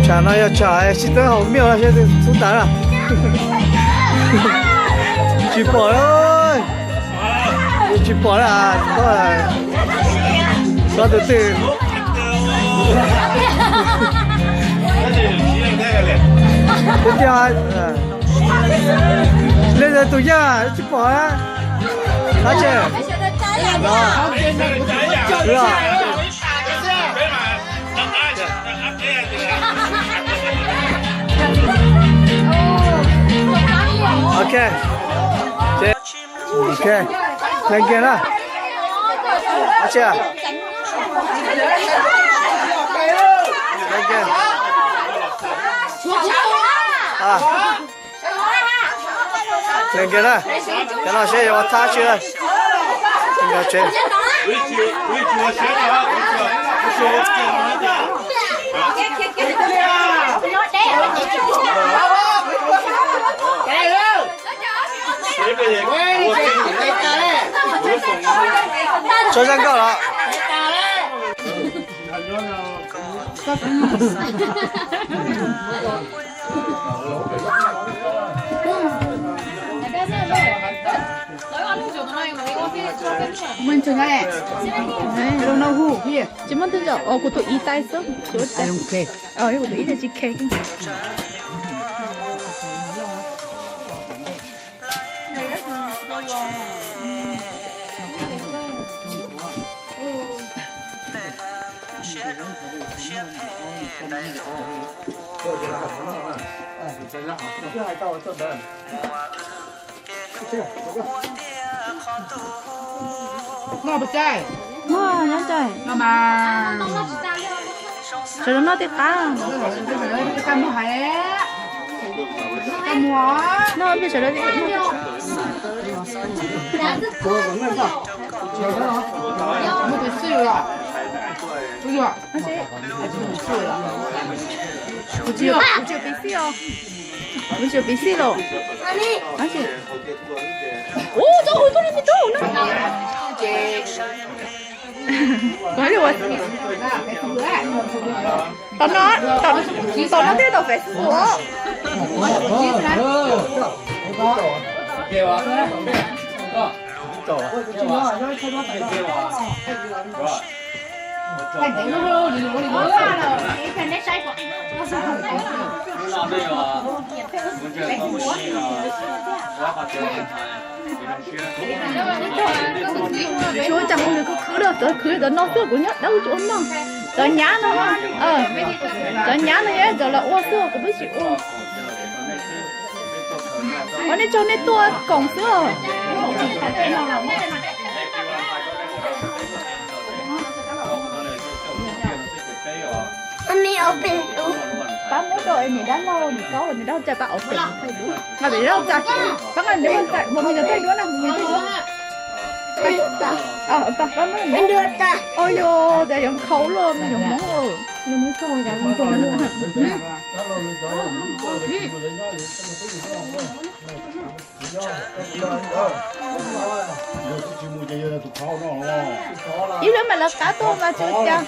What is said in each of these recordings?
Tsam no yog tsam sib teeb haus miaj no seb xub tas na. Tsis pom, tsis pom na. Koj tus twg? Tiag, nej tus yaj tsis pom na. Qab tse? Ok. Ok. Thank you na. Qab tse? Thank you. Thank you na. Cov no seb yuav ua thab tsi na. Tsev. Tso zaj nkauj los. Tsis muaj twg nco, kuv tus ib tais xwb. Kuv tus ib tais tsis khe. Noj pes tsawg? Noj nyob tsawg. Noj mas. Sawv daws noj tej qab. Noj pes sawv daws. Muaj pes xwb los? Kuv tsis, kuv tsis pes xwb os. Kuv tsis pes xwb los. Ub, tau hu tuaj li tau na. Tom no, tom no thiaj tau Facebook. Tsis ua cas, mus nws khwv khwv lawm, txawv khwv txawv no xwb, kuv nyob dawb tsis ua noj. Cov nyab no, cov nyab no yog cov los ua xwb, kuv twb tsis ua. Ua nej tsaug nej tuaj koom xwb os. Pab muab rau es niam dab laug niam kaub los niam dab laug tsa pab ov pem. Nqa pem dab laug tsa. Pab nqa niam dab laug tsa, mus me nyuam thaij duab na, mus me nyuam thaij duab. Pab muab. Oj yog, tas yog nkhaus los me nyuam hmoob. Ib lub mas lawv qab tuaj mas tsis ua cas.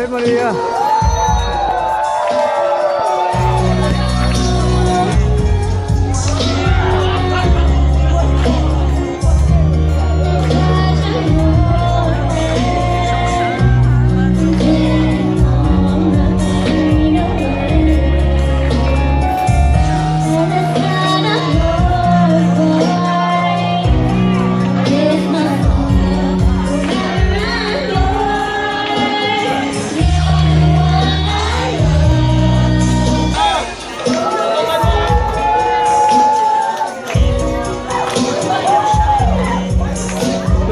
Maria.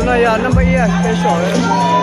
Tus no yog number ib peb saum.